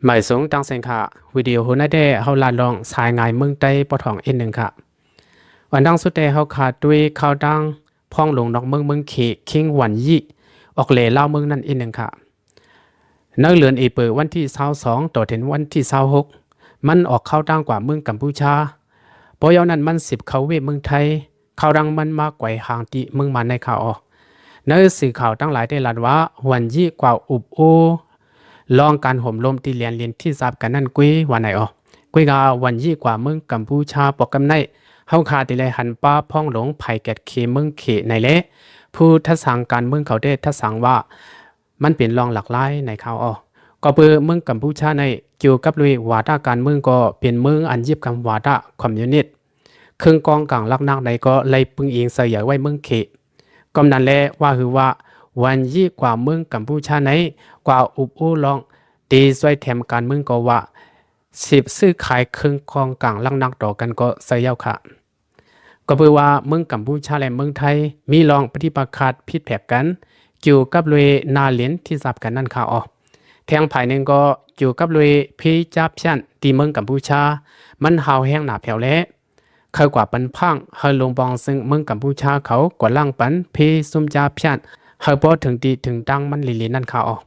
ໝາຍສອງ ຕາງເສັງຂະ ວິດີໂອໃນແຕ່ເຮົາລາດລອງສາຍງາຍເມືອງໄທປອດທ້ອງອີກໜຶ່ງຂະ. ອັນດັງສຸດແຕ່ເຮົາຂາດດ້ວຍຂ່າວດັງ ພອງຫຼວງນອກເມືອງເມືອງເຂ ຄິງຫວັນຢີ້ ອອກແລ່ລາວເມືອງນັ້ນອີກໜຶ່ງຂະ. ໃນເດືອນເອເປີວັນທີຊາວສອງ ຕໍ່ເຖິງວັນທີຊາວຫົກ ມັນອອກຂ່າວດັງກວ່າເມືອງກຳປູຊາ. ພໍຍາວນັ້ນມັນສິບເຂົ້າເວເມືອງໄທ. ຂ່າວດັງມັນມາໄກຫາງທີ່ເມືອງມານໃນຂ່າວອອກ. ໃນສື່ຂ່າວທັງຫຼາຍໄດ້ລາດວ່າ ຫວັນຢີ້ກວ່າອຸບອູ ລອງການໂຫມລົມທີ່ແລນລິນທີ່ສາບກັນນັ້ນກຸ້ຍວ່າໃນອອກ. ກຸ້ຍກາຫວັນຢີ້ກວ່າເມືອງກຳປູຊາປອກກຳໄນ ເຮົາຄາທີ່ໄດ້ຫັນປ້າພອງຫຼວງໄພແກດເຄເມືອງເຂໃນແລະ ຜູ້ທັດສັງການເມືອງເຂົາໄດ້ທັດສັງວ່າ ມັນເປັນລອງຫຼາກຫຼາຍໃນຂ່າວອອກ. ກໍເປີເມືອງກຳປູຊາໃນ ກ່ຽວກັບດ້ວຍວາທະການເມືອງກໍເປັນເມືອງອັນຍຶບກຳວາທະຄອມມິວນິດ. ເຄື່ອງກອງກາງຫຼັກໜັກໃດກໍໄລ່ປຶງອີງໃສ່ໃຫຍ່ໄວ້ເມືອງເຂ. ກຳນັ້ນແລວ່າຄືວ່າ ຫວັນຢີ້ກວ່າເມືອງກຳປູຊາໃນ ກວ່າອຸບອູລອງ ຕີຊ່ວຍແຖມການເມືອງກໍວ່າ ສິບຊື້ຂາຍເຄື່ອງກອງກາງຫຼັກໜັກຕໍ່ກັນກໍໃສ່ເຍົາຂະ. ກໍເປີວ່າເມືອງກຳປູຊາແລະເມືອງໄທ ມີລອງປະຕິປະຄາດຜິດແຜກກັນ ກ່ຽວກັບດ້ວຍນາລິນທີ່ສາບກັນນັ້ນຂະອອກ. ແທງຝ່າຍໜຶ່ງກໍກ່ຽວກັບດ້ວຍເພຈາພຽນທີ່ເມືອງກຳປູຊາ ມັນຮາວແຮງໜາແຜວແລ ເຂົາກວ່າປັນພາງໃຫ້ລົງບອງ ຊຶ່ງເມືອງກຳປູຊາເຂົາກວ່າລ້າງປັນເພຊຸມຈາພຽນ ໃຫ້ບໍ່ເຖິງທີ່ເຖິງຕັງມັນລີໆນັ້ນຂະອອກ.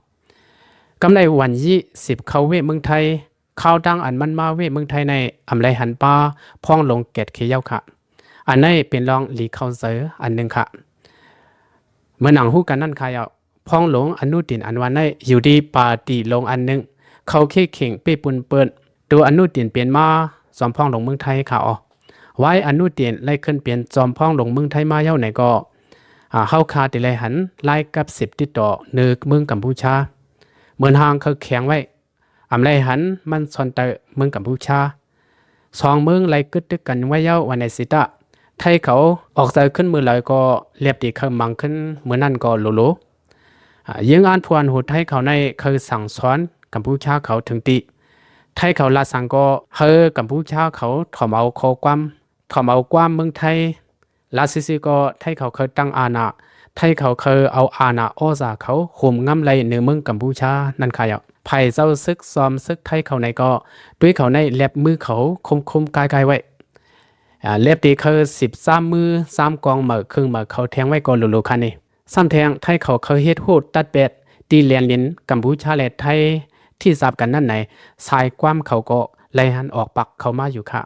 ກຳໄນຫວັນຢີ້ສິບເຂົ້າເວເມືອງໄທ. ຂ່າວດັງອັນມັນມາເວເມືອງໄທໃນ ອຳໄລຫັນປາພອງຫຼວງແກດເຄເຍົາຂະ. ອັນໃນເປັນລອງຫຼີເຂົ້າໃຈອັນໜຶ່ງຂະ. ເໝືອນຫຍັງຮູ້ກັນນັ້ນຂະເຍົາ ພອງຫຼວງອະນຸທິນອັນວ່າໃນ ຢູ່ທີ່ປາຕີຫຼວງອັນໜຶ່ງ ເຂົາເຄເຄັ່ງເປ້ປຸນເປີ້ນ ໂຕອະນຸທິນເປັນມາ ຈອມພອງຫຼວງເມືອງໄທຂະອອກ. ວາຍອະນຸທິນໄລ່ຂຶ້ນເປັນຈອມພອງຫຼວງເມືອງໄທມາເຍົາໃນກໍ ອາ ເຮົາຄາທີ່ໄລ່ຫັນລາຍກັບສິບຕິດຕໍ່ເໜືອເມືອງກຳປູຊາ ເໝືອນຫາງເຂົາແຂງໄວ້ ອຳໄລຫັນມັນຊອນເຕີເມືອງກຳປູຊາ. ສອງເມືອງໄລ່ກຶດຕຶກກັນໄວ້ເຍົາວ່າໃນຊິຕະ ໄທເຂົາອອກໃຈຂຶ້ນມື້ໃດກໍແລບຕີເຂົາມັງຂຶ້ນມື້ນັ້ນກໍໂລໂລ. ອາ ເຍືອງອານພວນໂຫດໄທເຂົາໃນເຄີຍສັ່ງສອນກຳປູຊາເຂົາເຖິງຕິ ໄທເຂົາລາດສັ່ງກໍໃຫ້ກຳປູຊາເຂົາຖອມເອົາຂໍ້ຄວາມ ຖອມເອົາຄວາມເມືອງໄທ. ລາດຊື່ໆກໍໄທເຂົາເຄີຍຕັ້ງອານາ ໄທເຂົາເຄີຍເອົາອານາອອກຈາກເຂົາ ໂຫມງຳໄລ່ເໜືອເມືອງກຳປູຊານັ້ນຂະເຍົາ. ໄພເຈົ້າຊຶກຊອມຊຶກໄທເຂົາໃນກໍ ດ້ວຍເຂົາໃນແລບມືເຂົາຄົມໆກ້າຍໆໄວ້ ອາ ແລບຕີເຂົາສິບສາມມື ສາມກອງເໝີເຄື່ອງເໝີເຂົາແທງໄວ້ກໍໂລໂລຂະນີ້. ຊ້ຳແທງໄທເຂົາເຄີຍເຮັດໂຫດຕັດແປດ ທີ່ແລນລິນກຳປູຊາແລະໄທທີ່ສາບກັນນັ້ນໃນ ສາຍຄວາມເຂົາກໍໄລ່ຫັນອອກປາກເຂົາມາຢູ່ຂະ.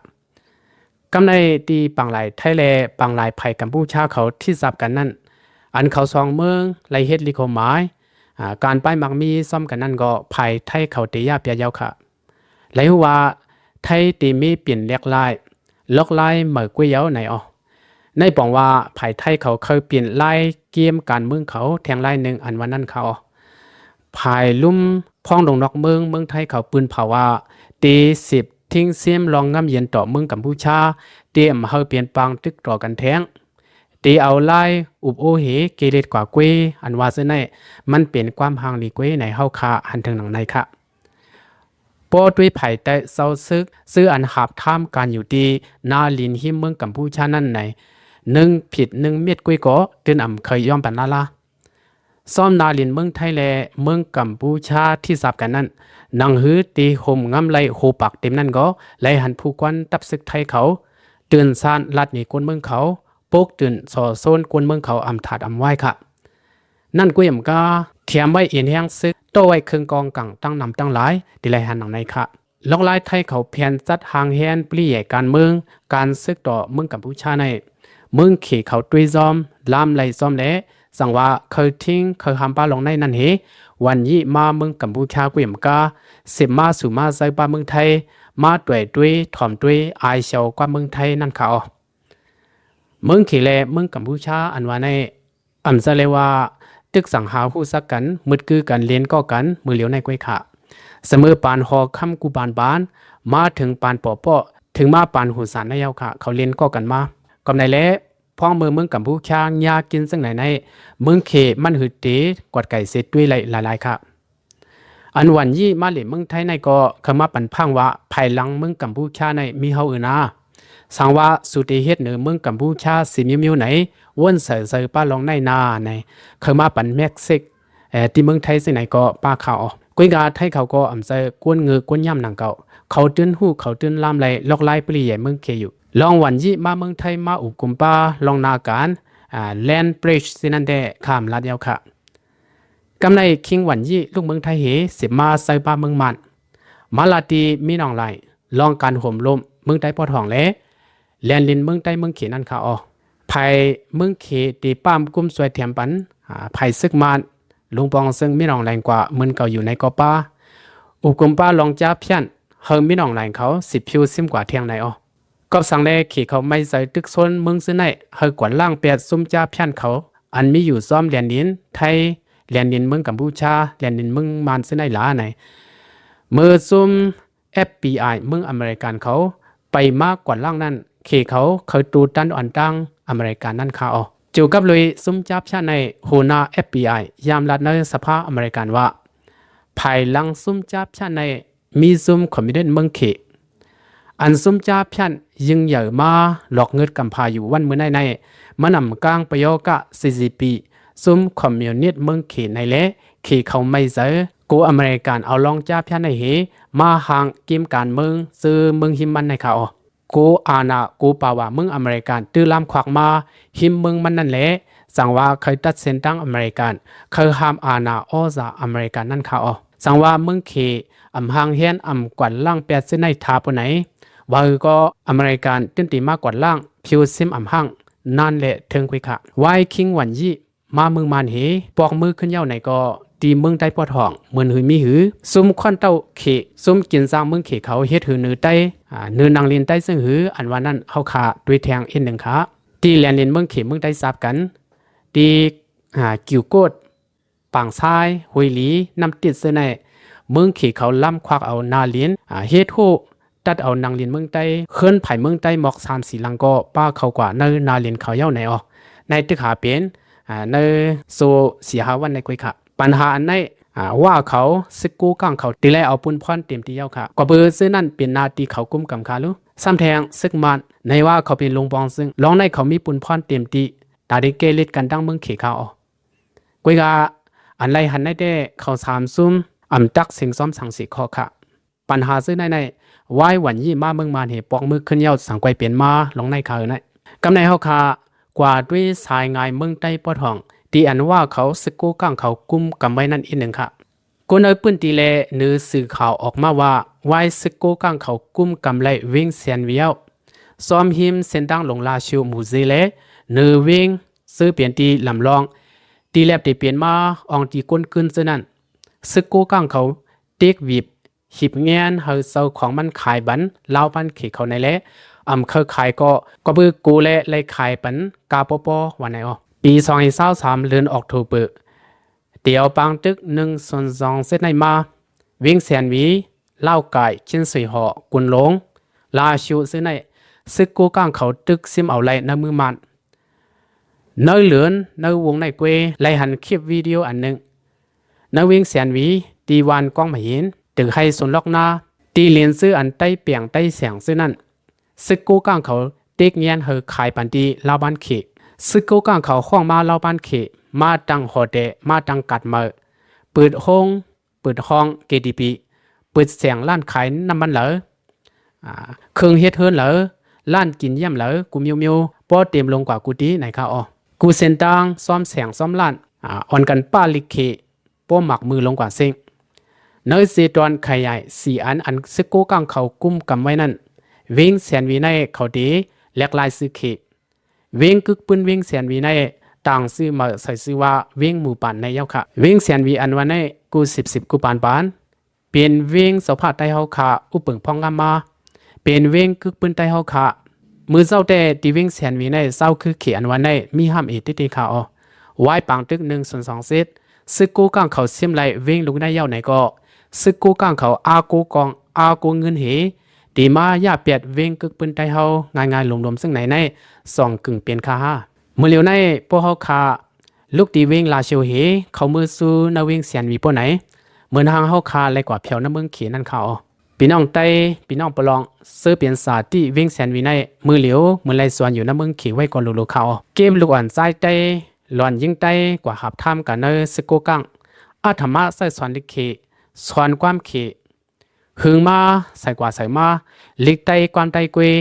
ກຳໃນທີ່ປາງລາຍໄທແລະປາງລາຍໄພກຳປູຊາເຂົາທີ່ສາບກັນນັ້ນ ອັນເຂົາສອງເມືອງໄລ່ເຮັດລິກກົດໝາຍ ອາ ການປ້າຍໝາກມີຊ້ອມກັນນັ້ນກໍ ໄພໄທເຂົາເຕຍາປຽເຍົາຂະ. ໄລ່ຮູ້ວ່າໄທເຕມີປິ່ນແລກລາຍ ລອກລາຍເໝີກວ່າເຍົາໃນອອກ. ໃນປອງວ່າໄພໄທເຂົາເຄີຍປິ່ນລາຍເກມການເມືອງເຂົາແທງລາຍໜຶ່ງອັນວ່ານັ້ນຂະອອກ. ພາຍລຸ່ມພອງລົງນອກເມືອງ ເມືອງໄທເຂົາປືນເຜົາວ່າ ເຕສິບ ທິງເຊມລອງງາມເຢັນຕໍ່ເມືອງກຳປູຊາ ເຕອຳເຮົາເປັນປາງຕຶກຕໍ່ກັນແທງ ເຕເອົາລາຍອຸບໂອເຮເກເລດກວ່າເກວ ອັນວ່າເຊັ່ນໃນ ມັນເປັນຄວາມຮ່າງລີເກວໃນເຮົາຄາຫັນເຖິງໜັງໃນຂະ. ປໍ້ດ້ວຍໄພແຕ່ເຈົ້າຊຶກ ຊື່ອັນຫາບທາມການຢູ່ທີ່ນາລິນຮິມເມືອງກຳປູຊານັ້ນໃນ ໜຶ່ງຜິດໜຶ່ງເມັດເກວກໍຕື່ນອຳເຄີຍຍອມປັນລາລາ. ຊ້ອມນາລິນເມືອງໄທແລະເມືອງກຳປູຊາທີ່ສາບກັນນັ້ນ ໜັງຮືທີ່ໂຮມງຳໄລ່ໂຮປາກເຕັມນັ້ນກໍ ໄລ່ຫັນຜູ້ກວນທັບຊຶກໄທເຂົາ ຕື່ນຊານລາດໜີກົນເມືອງເຂົາ ປົກຕື່ນສໍ້ໂຊນກົນເມືອງເຂົາອຳທາດອຳວາຍຂະ. ນັ້ນກຸ້ຍອຳກາ ແຖມໄວ້ເອັນແຮງຊຶກ ຕໍ່ໄວ້ເຄື່ອງກອງກາງຕັ້ງນຳຕັ້ງຫຼາຍ ທີ່ໄລ່ຫັນໜັງໃນຂະ. ລອກລາຍໄທເຂົາແຜນຈັດຮ່າງແຮນປະລິໃຫຍ່ການເມືອງ ການຊຶກຕໍ່ເມືອງກຳປູຊາໃນ ເມືອງເຂເຂົາຕຸ້ຍຊ້ອມ ລາມໄລ່ຊ້ອມແລະ ສັງວ່າເຄີຍທິງເຄີຍຫ້າມປາລອງໃນນັ້ນເຮ ຫວັນຢີ້ມາເມືອງກຳປູຊາກຸ້ຍອຳກາ ສິບມາສູ່ມາໃສ່ປາເມືອງໄທ ມາດ້ວຍຕຸ້ຍຖອມຕຸ້ຍອາຍເຊົາກວ່າເມືອງໄທນັ້ນຂະອອກ. ເມືອງເຂແລະເມືອງກຳປູຊາອັນວ່າໃນ ອຳຈະເລີຍວ່າ ຕຶກສັງຫາຮູ້ຈັກກັນ ມຶດກືກັນ ເລນກໍກັນ ມື້ຫຼຽວໃນກ້ວຍຂະ ສະເໝີປານຫໍຄຳກູບານບານ ມາເຖິງປານປໍປໍ ເຖິງມາປານຫູສານໃນເຍົາຂະ ເຂົາເລນກໍກັນມາ. ກຳໃນແລະ ພວກເມືອງ ເມືອງກຳປູຊາ ຍາກກິນຈັ່ງໃດໃນ ເມືອງເຂມັນຫືເຕກວດໄກເສດດ້ວຍຫຼາຍໆຂະ. ອັນຫວັນຢີ້ມາເລນເມືອງໄທໃນກໍ ເຂົາມາປັນພັງວ່າ ພາຍຫຼັງເມືອງກຳປູຊາໃນມີເຮົາອື່ນນາ ສັງວ່າສູ່ເຕເຮັດເໜີເມືອງກຳປູຊາສີມິວໆໃນ ວົນໃສ່ໃສ່ປາລອງໃນນາໃນ ເຂົາມາປັນແມັກເຊັກ ເອີ ທີ່ເມືອງໄທເຊັ່ນໃດກໍປະຂ່າວອອກ. ກຸຍກາໄທເຂົາກໍອຳໃສ່ກວນເງີກວນຍາມໜັງເກົ່າ, ເຂົາຕື່ນຮູ້ເຂົາຕື່ນລາມໄຫຼ ລອກລາຍປະລິຍາຍເມືອງເຂດຢູ່. ລອງຫວັນຢີ້ມາເມືອງໄທມາອຸບກຸມປ້າລອງນາການ ອາ Land Bridge ເຊັ່ນນັ້ນແດ່ ຂ້າມລັດຍາວຂະ. ກຳໄນຄິງຫວັນຢີ້ ລູກເມືອງໄທເຫ ເສບມາໃສ່ປ້າເມືອງມານ ມາລາຕີມີໜອງລາຍ ລອງການໂຫມລົມເມືອງໃຕ້ປອດຫ້ອງ ແລະ ແລນດິນເມືອງໃຕ້ເມືອງເຂດນັ້ນຄະອໍ. ໃຜເມືອງເຂດຕີປ້າມກຸ້ມຊ່ວຍແຖມປັນ ອາ ໃຜເສິກມານ ລຸງປອງເຊິ່ງມີໜອງແລງກວ່າໝື່ນເກົ່າຢູ່ໃນກໍປ້າ ອຸບກຸມປ້າລອງຈາພຽນ ເຮີມີໜອງແລງເຂົາສິບຜິວຊິມກວ່າແທ່ງໃນອໍ. ກອບສັງແລເຂດເຂົາໄມ່ໃຈຕຶກຊົນເມືອງຊື່ໃນ ເຮີກວາດລ້າງແປດຊຸມຈາພຽນເຂົາ ອັນມີຢູ່ຊ້ອມແລນດິນໄທ ແລນດິນເມືອງກຳປູຊາ ແລນດິນເມືອງມານຊື່ໃນຫຼາໃນ ເມື່ອຊຸມ FBI ເມືອງອາເມລິກັນເຂົາໄປມາກວາດລ້າງນັ້ນ ເຂດເຂົາເຄີຍຕູຕັນອອນຕັ້ງອາເມລິກັນນັ້ນຄະອໍ. ເກີ່ວກັບລຸຍຊຸມຈາພຽນໃນ ຫົວໜ້າ FBI ຍາມລັດໃນສະພາອາເມລິກັນວ່າ ພາຍຫຼັງຊຸມຈາພຽນໃນ ມີຊຸມຄອມມິວນິດເມືອງເຂດ ອັນຊຸມຈາພຽນຍິ່ງໃຫຍ່ມາຫຼອກເງິນກຳພາຢູ່ວັນມື້ໃນໃນ ມານຳກາງປະໂຍກະ CCP ຊຸມຄອມມິວນິດເມືອງເຂດໃນແລ ເຂດເຂົາໄມ່ໃຈ ໂກອາເມລິກັນເອົາລອງຈາພຽນໃນເຫ ມາຮ່າງເກມການເມືອງຊື່ເມືອງຫິມມັນໃນຄະອໍ. ໂກອານາໂກປາວາເມືອງອາເມລິກັນ ຕື້ລາມຄວັກມາຫິມເມືອງມັນນັ້ນແລ ຈັ່ງວ່າເຄີຍຕັດເສັ້ນທາງອາເມລິກັນ ເຄີຍຫ້າມອານາອໍຈາກອາເມລິກັນນັ້ນຄະອໍ. ຈັ່ງວ່າເມືອງເຂດອຳຮ່າງແຮນອຳກວາດລ້າງແປດເຊັ່ນໃນຖ້າປານໃດ ວ່າຄືກໍອາເມລິກັນຕື່ນຕີມາກວາດລ້າງ ຜິວຊິມອຳຮ່າງ ນັ້ນແຫຼະເຖິງຄຸຍຄະ. ວາຍຄິງຫວັນຢີ້ ມາເມືອງມານເຫ ປອກມືຂຶ້ນເຍົາໃນກໍ ຕີເມືອງໃຕ້ປອດຫ້ອງ ເໝືອນຫືມີຫື ຊຸມຂວັນເຕົ້າເຂ ຊຸມກິນຊ່າງເມືອງເຂເຂົາເຮັດຫືເໜີໃຕ້ ອາ ເໜີນາງລິນໃຕ້ເຊິ່ງຫື ອັນວ່ານັ້ນເຮົາຄາດ້ວຍແທງເອັນໜຶ່ງຄະ. ຕີແລນດິນເມືອງເຂເມືອງໃຕ້ສາບກັນ ຕີ ອາ ກິວໂກດ ປາງຊາຍ ຫ້ວຍຫຼີ ນ້ຳຕິດເຊິ່ງໃນ ເມືອງເຂເຂົາລ້ຳຄວັກເອົານາລິນ ອາ ເຮັດໂຮ ຕັດເອົານາງລິນເມືອງໃຕ້ ເຮືອນໃຜເມືອງໃຕ້ໝອກສາມສີ່ຫຼັງກໍປະເຂົ້າກວ່າໃນນາລິນເຂົາເຍົາໃນອໍ ໃນຕຶກຫາເປັນ ອາ ໃນໂຊສີ່ຫ້າວັນໃນກຸຍຄະ. ບັນຫາອັນໃນ ອາ ວ່າເຂົາ ຊຶກກູກາງເຂົາ ຕີແລເອົາປຸນພອນເຕັມທີ່ເຍົາຄະ ກວ່າເບີເຊິ່ງນັ້ນເປັນໜ້າທີ່ເຂົາກຸມກຳຄາລູ ຊ້ຳແທງຊຶກມານ ໃນວ່າເຂົາເປັນລຸງປອງເຊິ່ງ ລອງໃນເຂົາມີປຸນພອນເຕັມທີ່ ຕາໄດ້ແກ້ລິດກັນດັ່ງເມືອງເຂເຂົາອໍ. ກຸຍກາອັນໄລຫັນໃນແຕ່ເຂົາສາມຊຸມ ອຳຕັກເສັງຊ້ອມສັງສີຄໍຄະ. ບັນຫາເຊິ່ງໃນໃນ ວາຍຫວັນຢີ້ມາເມືອງມານເຫ ປອກມືຂຶ້ນເຍົາສັງໄກວເປັນມາ ລອງໃນຄະເອີໃນ ກຳໃນເຮົາຄາ ກວ່າດ້ວຍສາຍງາຍເມືອງໃຕ້ປອດຫ້ອງ ທີ່ອັນວ່າເຂົາຊຶກກູກາງເຂົາກຸມກຳໄວ້ນັ້ນອີກໜຶ່ງຄະ. ຄົນໃນພື້ນທີ່ແລ ເໜີສື່ຂ່າວອອກມາວ່າ ວາຍຊຶກກູກາງເຂົາກຸມກຳໄລເວງແສນຫວີ ຊ້ອມຮິມເສັ້ນທາງຫຼວງລາຊິວໝູ່ສີ່ແລ ເໜີເວງ ເຊິ່ງເປັນທີ່ລຳລອງ ທີ່ແລບທີ່ເປັນມາ ອອງທີ່ກົ້ນຂຶ້ນເຊິ່ງນັ້ນ ຊຶກກູກາງເຂົາເຕັກຫວີບ ຫີບແງນໃຫ້ເຈົ້າຂອງມັນຂາຍບັນລາວບ້ານເຂເຂົາໃນແລ ອຳເຄີຍຂາຍກໍ ກໍເບີໂກແລໄລ່ຂາຍປັນກາປໍປໍວ່າໃນອໍ. ປີສອງພັນຊາວສາມ ເດືອນອອກໂທເບີ ແຖວປາງຕຶກໜຶ່ງສູນສອງເຈັດໃນມາ ເວງແສນຫວີ ລາວກາຍ ເຄນສຸຍຫໍ ກຸນຫຼົງ ລາຊິວເຊິ່ງໃນ ຊຶກກູກາງເຂົາຕຶກຊິມເອົາໄລ່ໃນມືມານ ໃນເຫຼືອນໃນວົງໃນເກວ ໄລ່ຫັນຄລິບວິດີໂອອັນໜຶ່ງ ໃນເວງແສນຫວີ ທີ່ບ້ານກອງມະຫີນ ຕຶກໄຮ່ສວນລອກນາ ທີ່ເລນຊື່ອັນໃຕ້ແປງໃຕ້ແສງຊື່ນັ້ນ ຊຶກກູກາງເຂົາເຕັກແງນເຮີຂາຍປັນທີ່ລາວບ້ານເຂ ຊຶກກູກາງເຂົາຮ້ອງມາລາວບ້ານເຂ ມາຕັ້ງຫໍແຕ ມາຕັ້ງກາດເໝີ ເປີດໂຮງ ເປີດຫ້ອງເກດີບີ ເປີດແສງຮ້ານຂາຍນ້ຳມັນເຫຼື ອາ ເຄື່ອງເຮັດເຮືອນເຫຼື ຮ້ານກິນຢ້ຽມເຫຼື ກູມິວມິວ ປໍເຕັມລົງກວ່າກູຕີໃນຄະອໍ. ກູເສັ້ນທາງ ຊ້ອມແສງ ຊ້ອມຮ້ານ ອາ ອ່ອນກັນປະລິເຂ ປໍໝາກມືລົງກວ່າເສັງ ໃນເສດຕອນຂະຫຍາຍສີ່ອັນ ອັນຊຶກກູກາງເຂົາກຸມກຳໄວ້ນັ້ນ ເວງແສນຫວີໃນເຂົາເດ ແຫຼກລາຍຊື່ເຂ ເວງກຶກປືນເວງແສນຫວີໃນ ຕ່າງຊື່ໃໝ່ໃສ່ຊື່ວ່າເວງໝູ່ປານໃນເຍົາຄະ. ເວງແສນຫວີອັນວ່າໃນ ກູສິບສິບ ກູປານປານ ເປັນເວງເຈົ້າພາກໃຕ້ເຮົາຄາ ອຸເປິງພອງງາມມາ ເປັນເວງກຶກປືນໃຕ້ເຮົາຄາ. ມື້ເຊົ້າແຕ່ທີ່ເວງແສນຫວີໃນ ຊາວຄືເຂອັນວ່າໃນ ມີຫ້າມເອຕິຕິຄາອໍ. ວາຍປາງຕຶກໜຶ່ງສູນສອງເຈັດ ຊຶກກູກາງເຂົາຊິມໄລ່ເວງລຸງໃນເຍົາໃນກໍ ຊຶກກູກາງເຂົາອາກູກອງ ອາກູເງິນເຫ ຕີມາຢາແປດເວງກຶກປືນໃຕ້ເຮົາ ງ່າຍໆ ລວມໆ ເຊິ່ງໃນໃນ ສອງກຶ່ງເປັນຄາຮາ. ມື້ຫຼຽວໃນ ພວກເຮົາຄາ ລຸກຕີເວງລາຊິວເຫ ເຂົ້າມືສູ່ນະເວງແສນຫວີປ້ອນໃນ ເໝືອນຫາງເຮົາຄາໄລ່ກວ່າແຜວນະເມືອງເຂນັ້ນຄາອໍ. ພີ່ນ້ອງໄຕ້ພີ່ນ້ອງປະລອງ ເຊິ່ງເປັນສາຕິເວງແສນຫວີໃນ ມື້ຫຼຽວເໝືອນໄລ່ສວນຢູ່ນະເມືອງເຂໄວ້ກ່ອນໂລໂລຄາອໍ. ເກມລູກອ່ອນຊາຍໃຕ້ ຫຼອນຍິງໃຕ້ກວ່າຫາບທາມກັນໃນຊຶກກູກາງ ອາດທຳມະໃຊ້ສອນລິກເຂ ສອນຄວາມເຂ ຫຶງມາໃສ່ກວ່າໃສ່ມາ ລິກໄຕ້ຄວາມໄຕ້ເກວຍ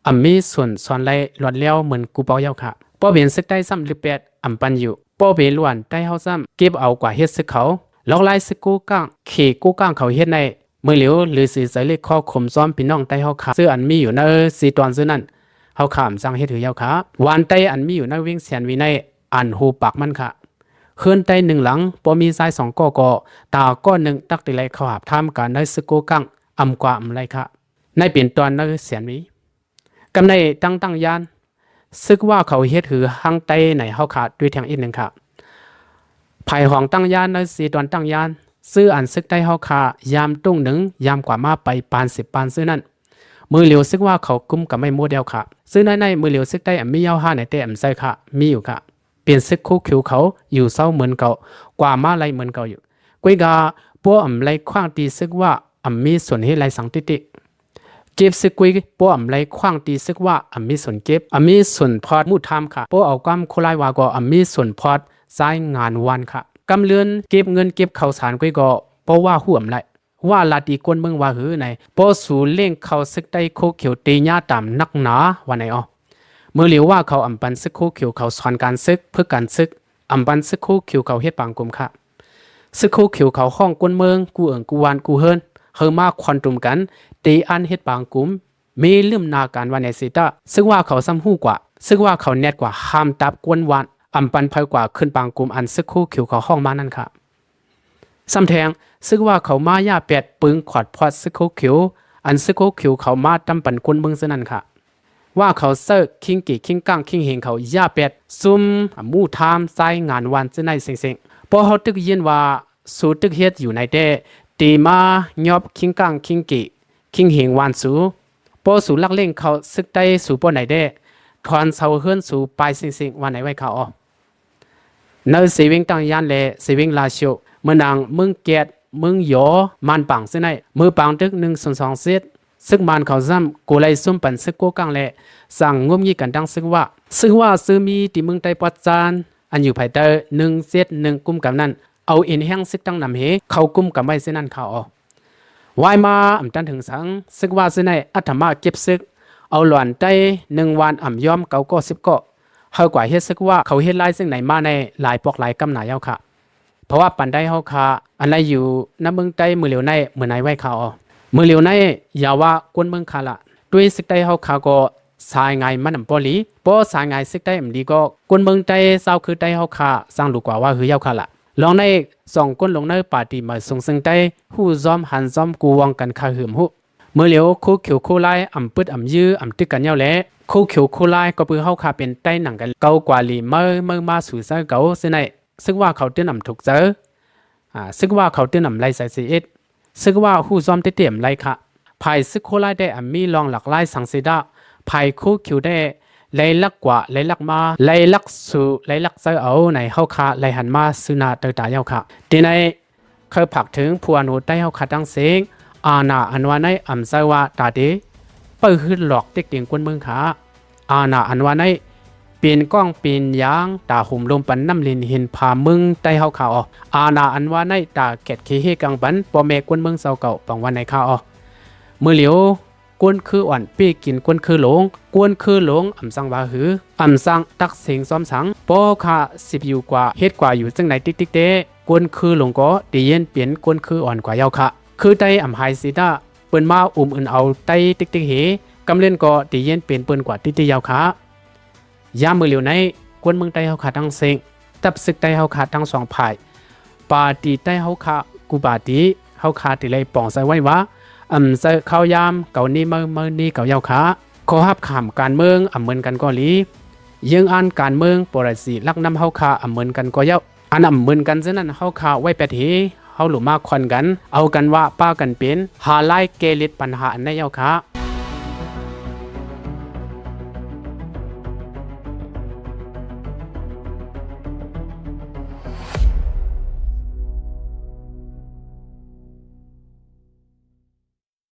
ອຳມີສ່ວນສອນໄລ່ລວດແລ້ວເໝືອນກູປາວເຍົາຂະ. ປ້ອເປັນຊຶກໄຕ້ຊ້ຳລິກແປດອຳປັນຢູ່ ປ້ເປຫຼວນໄຕ້ເຮົາຊ້ຳເກັບເອົາກວ່າເຮັດຊຶກເຂົາ. ລອກລາຍຊຶກໂກ້ກ້າງ ເຂໂກ້ກ້າງເຂົາເຮັດໃນ ມື້ຫຼຽວລືສີໃສ່ເລກຂໍ້ຄົມຊ້ອມພີ່ນ້ອງໄຕ້ເຮົາຂະ ເຊິ່ງອັນມີຢູ່ໃນສີ່ຕອນເຊິ່ງນັ້ນ ເຮົາຂະອຳສັ່ງເຮັດຄືເຍົາຂະ. ວານໄຕ້ອັນມີຢູ່ໃນວຽງແສນວີໃນ ອັນໂຮປາກມັນຂະ ເຮືອນໄຕ້ໜຶ່ງຫຼັງ ບໍ່ມີຊາຍສອງກໍກໍ ຕາກໍໜຶ່ງຕັກຕິໄລເຂົ້າຫາບທາມການໃນຊຶກໂກ້ກ້າງ ອຳກວ່າອຳໄລຂະ. ໃນເປັນຕອນໃນແສນວີ ກຳໃນຕັ້ງຕັ້ງຍານ ຊຶກວ່າເຂົາເຮັດຄືຫາງໃຕ້ໃນເຮົາຂະ ດ້ວຍແທງອີກໜຶ່ງຂະ. ພາຍຫ້ອງຕັ້ງຍານໃນສີ່ຕອນຕັ້ງຍານ ເຊິ່ງອັນຊຶກໄຕ້ເຮົາຂະ ຍາມຕຸ້ງໜຶ່ງ ຍາມກວ່າມາໄປປານສິບປານເຊິ່ງນັ້ນ ມື້ຫຼຽວຊຶກວ່າເຂົາກຸມກຳໄວ້ໝົດແລ້ວຂະ. ເຊິ່ງໃນໃນມື້ຫຼຽວຊຶກໄຕ້ອຳມີເຍົາຫາໃນແຕ່ອຳໃສ່ຂະ ມີຢູ່ຂະ. ເປັນຊຶກໂຄຂຽວເຂົາຢູ່ເຊົາເໝືອນເກົ່າ ກວ່າມາໄລ່ເໝືອນເກົ່າຢູ່. ກວຍກາ ປ້ອມໄລ່ຂວາງຕີຊຶກວ່າ ອຳມີສ່ວນເຮັດໄລ່ສັງຕິຕິ ເກັບຊຶກກວຍ ປ້ອມໄລ່ຂວາງຕີຊຶກວ່າ ອຳມີສ່ວນເກັບ ອຳມີສ່ວນພອດໝູ່ທາມຂະ. ປ້ອມເອົາຄວາມໂຄລາຍວ່າກໍ ອຳມີສ່ວນພອດຊາຍງານວານຂະ. ກຳເລື່ອນເກັບເງິນເກັບເຂົ້າສານກວຍກໍ ປ້ອມວ່າຫູອຳໄລ ວ່າລາຕີກົ້ນເມືອງວ່າຫືໃນ ປ້ອມສູເລັ່ງເຂົ້າຊຶກໄຕ້ໂຄຂຽວຕີຍາຕາມນັກໜາ ວ່າໃນອໍ. ມື້ຫຼຽວວ່າເຂົາອຳປັນຊຶກໂຄຂຽວເຂົາສອນການຊຶກ ຝຶກການຊຶກ ອຳປັນຊຶກໂຄຂຽວເຂົາເຮັດປາງກຸມຂະ. ຊຶກໂຄຂຽວເຂົາຮ້ອງກົ້ນເມືອງ ກູ່ເອີ່ງ ກູ່ວານ ກູ່ເຮືອນ ເຮີມາຄອນຕຸມກັນ ຕີອັນເຮັດປາງກຸມ ມີລືມໜ້າການວ່າໃນເສຕະ. ຊຶກວ່າເຂົາຊ້ຳຮູ້ກວ່າ ຊຶກວ່າເຂົາແນດກວ່າຫ້າມຕັບກ້ວນວານ ອຳປັນໄພກວ່າຂຶ້ນປາງກຸມ ອັນຊຶກໂຄຂຽວເຂົາຮ້ອງມານັ້ນຂະ. ຊ້ຳແທງ ຊຶກວ່າເຂົາມາຢາແປດປຶງຂອດພອດຊຶກໂຄຂຽວ ອັນຊຶກໂຄຂຽວເຂົາມາຕຳປັນກົ້ນເມືອງເຊິ່ງນັ້ນຂະ. ວ່າເຂົາເຊີຄິງເກ ຄິງກ້າງ ຄິງເຮງເຂົາຢາແປດ ຊຸມໝູ່ທາມຊາຍງານວານເຊິ່ງໃນເຊັງໆ. ພໍເຮົາຕຶກຍິນວ່າ ສູຕຶກເຮັດຢູ່ໃນແດ່ ຕີມາຍອບຄິງກ້າງ ຄິງເກ ຄິງເຮງວານສູ. ພໍສູລັກເລັ່ງເຂົ້າຊຶກໄຕ້ສູປ້ອນໃນແດ່ ຖອນເສົາເຮືອນສູປາຍເຊັງໆ ວ່າໃນໄວ້ຂະອໍ. ໃນເຊວຽງຕັ້ງຍານ ແລະ ເຊວຽງລາຊິວ ເມືອງນາງ ເມືອງແກດ ເມືອງຢໍ ມານປາງເຊິ່ງໃນ ມື້ປາງຕຶກໜຶ່ງສູນສອງເຈັດ ຊຶກມານເຂົາຊ້ຳ ໂກໄລ່ຊຸມປັນຊຶກໂກ້ກ້າງ ແລະ ສ້າງງຸບງິດກັນຕັ້ງຊຶກວ່າ. ຊຶກວ່າເຊິ່ງມີທີ່ເມືອງໃຕ້ປອດຈານ ອັນຢູ່ພາຍໃຕ້ໜຶ່ງເຈັດໜຶ່ງກຸມກຳນັ້ນ ເອົາເອັນແຮງຊຶກຕັ້ງນຳເຮ ເຂົ້າກຸມກຳໄວ້ເຊັ່ນນັ້ນຂະອໍ. ວາຍມາອຳຕັນເຖິງສັງ ຊຶກວ່າເຊິ່ງໃນ ອາດທຳມະເກັບຊຶກ ເອົາຫຼວນໄຕ້ໜຶ່ງວານ ອຳຍອມເກົ້າກໍສິບກໍ ເຮົາກວ່າເຮັດຊຶກວ່າ ເຂົາເຮັດລາຍເຊິ່ງໃນມາໃນຫຼາຍປອກຫຼາຍກຳໜາເຍົາຂະ. ເພາະວ່າປານໃດເຮົາຂະ ອັນໃດຢູ່ນຳເມືອງໃຕ້ມື້ຫຼຽວໃນ ເໝືອນໃນໄວ້ຂະອໍ. ມື້ຫຼຽວໃນ ຢາວ່າກົ້ນເມືອງຂະລະ ດ້ວຍຊຶກໃຕ້ເຮົາຂະກໍ ສາຍງາຍມັນອຳບໍ່ດີ ພໍສາຍງາຍຊຶກໃຕ້ອຳດີກໍ ກົ້ນເມືອງໃຕ້ ຊາວຄືໃຕ້ເຮົາຂະ ສ້າງຫຼູກວ່າວ່າຄືເຍົາຂະລະ. ລອງໃນສອງກົ້ນລົງໃນປາຕີໝາຍສູງເຊິ່ງໃຕ້ ຮູ້ຊ້ອມຫັນຊ້ອມ ກູ່ວອງກັນຂະຫືມຫູ. ມື້ຫຼຽວໂຄຂຽວໂຄລາຍ ອຳປຶດອຳຍືອ ອຳຕຶກກັນເຍົາແລ ໂຄຂຽວໂຄລາຍ ກໍເພື່ອເຮົາຂະເປັນໃຕ້ໜັງກັນ ເກົາກວ່າຫຼີເມົາເມົາມາສູ່ເຊີເກົາເຊິ່ງໃນ ຊຶກວ່າເຂົາຕື່ນອຳທຸກເຈີ ອາ ຊຶກວ່າເຂົາຕື່ນອຳໄລສາຍເສເອັດ ຊຶກວ່າຮູ້ຊ້ອມເຕະເຕະອຳໄລຂະ. ພາຍຊຶກໂຄລາຍແດ່ອຳມີລອງຫຼັກຫຼາຍສັງເສດາ ພາຍໂຄຂຽວແດ່ໄລ່ລັກກວ່າໄລ່ລັກມາ ໄລ່ລັກສູ່ໄລ່ລັກເຊີເອົາໃນ ເຮົາຂະໄລ່ຫັນມາຊື່ໜ້າເຕີຕາເຍົາຂະ. ທີ່ໃນ ເຄີຍຝາກເຖິງຜູ້ອານຸໃຕ້ເຮົາຂະທັງເສັງ ອານາອັນວ່າໃນອຳເຊີວ່າຕາເຕ ເປີຫືດຫຼອກເຕັກເຕັງກວນເມືອງຂະ. ອານາອັນວ່າໃນ ເປັນກ້ອງເປັນຢາງ ຕາໂຮມລົມປັນນ້ຳລິນຫີນຜາເມືອງໃຕ້ເຮົາຂະອໍ. ອານາອັນວ່າໃນ ຕາແກດເຄເຮກາງປັນ ພໍ່ແມ່ກວນເມືອງເຈົ້າເກົ່າ ປອງວ່າໃນຂະອໍ. ມື້ຫຼຽວ ກວນຄືອ່ອນ ເປ້ກິນກວນຄືຫຼົງ ກວນຄືຫຼົງ ອຳສັງວ່າຫື ອຳສັງຕັກເສັງຊອມສັງ ປໍຂະສິບຢູ່ກວ່າ ເຮັດກວ່າຢູ່ຈັ່ງໃດຕິກໆເຕ ກວນຄືຫຼົງກໍໄດ້ເຢັນເປັນກວນຄືອ່ອນກວ່າເຍົາຂະ. ຄືໄຕ້ອຳຫາຍສີຕາ ເປີ້ນມາອຸມອຶນເອົາໄຕ້ຕິກໆເຮ ກຳເລັນກໍໄດ້ເຢັນເປັນເປີ້ນກວ່າຕິກໆເຍົາຂະ. ຍາມມື້ຫຼຽວໃນ ກວນເມືອງໃຕ້ເຮົາຂະທັງເສັງ ຕັບຊຶກໃຕ້ເຮົາຂະທັງສອງຝ່າຍ ປາຕີໃຕ້ເຮົາຂະ ກູປາຕີ ເຮົາຂະໄດ້ໄລ່ປອງໃສ່ໄວ້ວ່າ ອຳໃສ່ຂ່າວຍາມເກົານີ້ເມົາເມົານີ້ເກົາເຍົາຂະ. ຂໍ້ຮັບຄຳການເມືອງອຳເໝືອນກັນກໍດີ ເຢີງອ່ານການເມືອງ ປໍລະສີລັກນຳເຮົາຂະອຳເໝືອນກັນກໍເຍົາ. ອັນອຳເໝືອນກັນເຊັ່ນນັ້ນ ເຮົາຂະໄວ້ແປດເຮ ເຮົາຫຼູມາຄວນກັນ ເອົາກັນວ່າປ້າກັນເປັນ ຫາລາຍແກ້ລິດປັນຫາອັນໃນເຍົາຂະ.